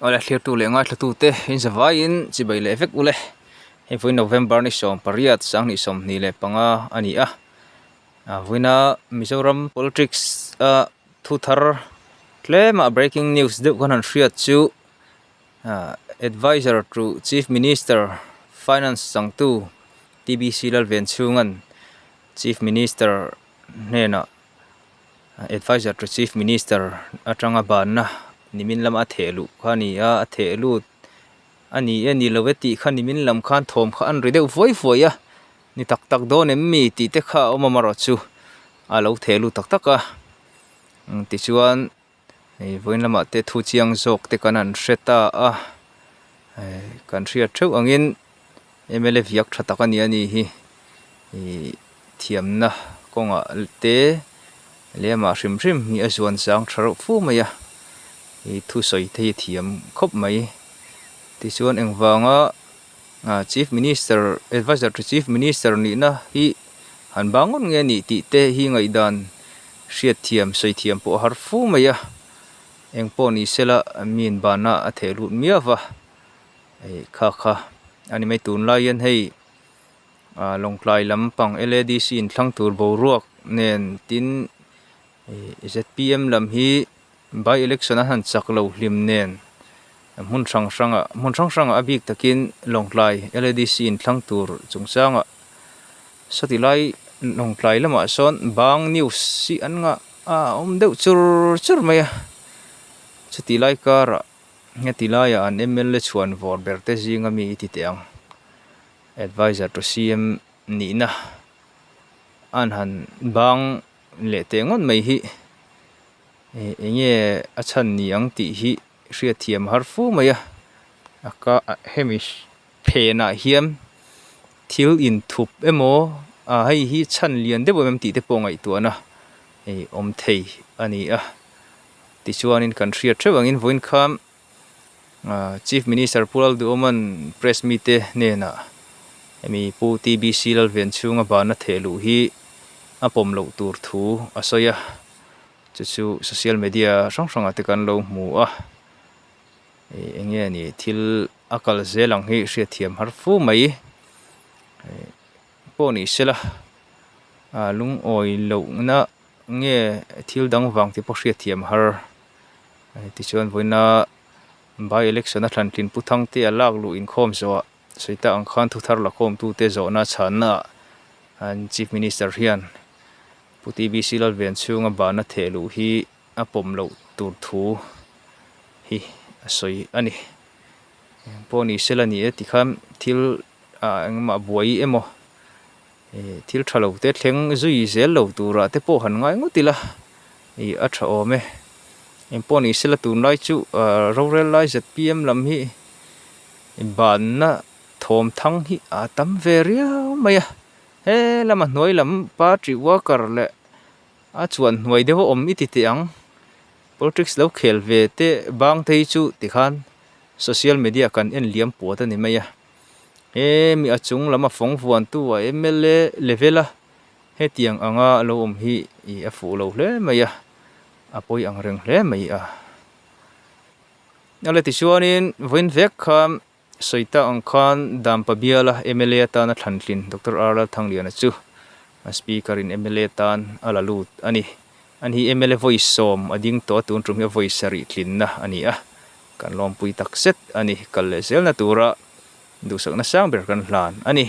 Awle thlirtu leh ngaithlatute in zavaiin chibai leh vek ule. Hei vawiin November ni 18 2025 a ni a. Vawiina Mizoram politics a thu thar tlema breaking news deuh kan han hriat chu Adviser to Chief Minister Finance changtu TBC Lalvenchhunga'n Chief Minister hnenah Adviser to Chief Minister atanga banna nimin lama a theh luh kha a ni a, a theh lut a ni e ni lo e tih kha nimin lam khan thawm kha an ri deuh vuai vuai a, ni tak tak dawn em mi tih te kha a awm amaherawhchu a lo theh lut tak tak a, tichuan hei vawiin lamah te thu chiang zawk te kan han hre ta a, kan hriat theuh angin mla viak tha tak a ni a ni hi ih thiamna kawngah te leh amah hrim hrim hi a zuan chang tha reuh fu mai a ih thusawi te hi a thiam khawp mai tichuan engvanga ah chief minister adviser to chief minister nihna hi han bang ngawt nge a nih tih te hi ngaihdan hriat thiam sawi thiam pawh a har fu mai a engpawh ni sela mi inbana a theh lut miau va. Hei kha kha a ni mai tunlai hian hei ah Lawngtlai lampang L A D C inthlang tur boruak nen tin ih Z P M lam hi by election a han chak lo hlim nen hmun hrang hrangah hmun hrang hrangah a bik takin Lawngtlai L A D C inthlang tur chungchangah sawti lai Lawngtlai lamah sawn bang news hi an ngah a awm deuh chur chur mai a chutih lai karah. Heti laiah an mla chhuan vawr ber te zinga mi i ti teh ang. Adviser to CM nihna an han bang leh teh ngawt mai hi eng nge a chhan ni ang tih hi hriatthiam har fu mai a. A ka hemi phenah hian thil inthup emaw ah hei hi chhan lian deuh em em tih te pawh ngaihtuahna awm thei a ni a. Tichuanin kan hriat theuh angin vawiin kha Chief Minister Pu Lalduhawma'n press mite hnenah hemi Pu TBC Lalven chhunga bana theh luh hi a pawm loh tur thu a sawi a, chu chu social media hrang hrangah te kan lo hmu a, eng nge ni thil a kal zel ang hi hriatthiam har fu mai pawh ni sela lungawi lohna. Nge thil dang vang te pawh hriatthiam har tichuan vawiina by election a thlantlin pu Thangte a lak luh inkhawm zawhah sawi tak ang khan thuthar lakhawmtute zawhna chhanna ah an chief minister hian Pu TBC Lalven chhunga bana theh luh hi a pawm loh tur thu hi a sawi a ni. Engpawh ni sela ni e tikhan thil ah engmah buai emaw. Ih thil tha lo te thleng zui zel lo turah te pawh han ngai ngawt ila ih a tha awm e engpawh ni sela tunlai chu ah rorel lai Z P M lam hi banna thawm thang hi a tam ve riau mai a he lama hnuai lam party worker leh a chuan hnuai deuh a awm i ti teh ang politics lo khel ve te bang te hi chu tikhan social media kan en liam puat a ni mai a. He mi a chung lam a fawng vuantu a mla level a hetiang anga lo awm hi ih a fuh lo hle mai a a pawi ang reng hle mai a. Awle tichuanin vawiin vek kha sawi tak ang khan Dampa biala mla atana thlantlin Doctor R Lalthangliana chu a speaker in mla tan a la lut a ni. Ani hi mla vawi sawm a ding tawh a tun tum hi a vawi sarih tlinna a ni a. Kan lawmpui tak zet a ni. Kal leh zelna tura duhsakna sang ber kan hlan a ni.